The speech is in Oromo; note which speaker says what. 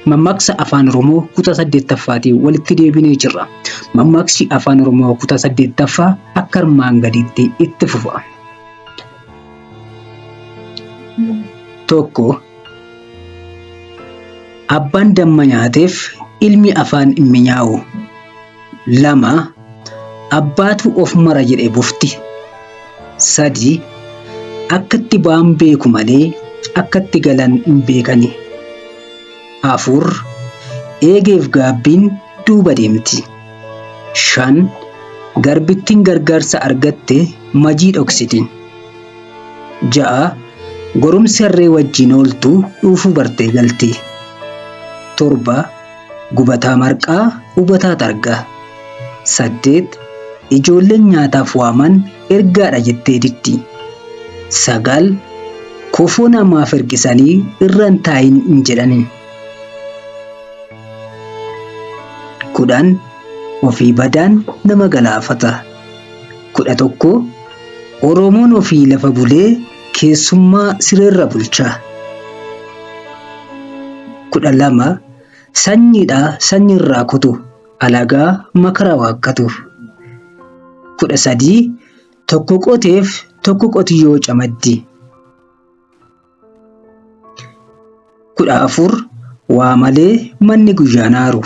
Speaker 1: Mammaaksa Afaan Oromoo kutaa 8ffaatiin walitti deebinee jirra. Mammaaksi Afaan Oromoo kutaa 8ffaa akka armaan gadiitti itti fufa. 1. Abbaan damma nyaateef ilmi afaan hin minyaawu. 2. Abbaatu of mara jedhe bofti. 3. Akkatti ba'an beeku malee akkatti galan hin beekani. 4. Eegeef gaabbiin duuba deemti. 5. Garbittiin gargaarsa argatte majii dhoksiti. 6. Goromsi harree wajjin ooltu dhuufuu bartee galti. 7. Gubataa marqaa hubataa targa. 8. Ijoolleen nyaataaf waaman ergaadha jettee diddi. 9. Kofoo namaaf ergisanii irra hin taa'in hin jedhan. 10. Ofii badaan nama galaafata. 11. Oromoon ofii lafa bulee keessummaa sireerra bulcha. 12. Sanyiidha sanyiirraa kutu alagaa makaraa waakkatu. 13. Tokko qoteef tokko qotiyyoo camaddi. 14. Waa malee manni guyyaan aaru.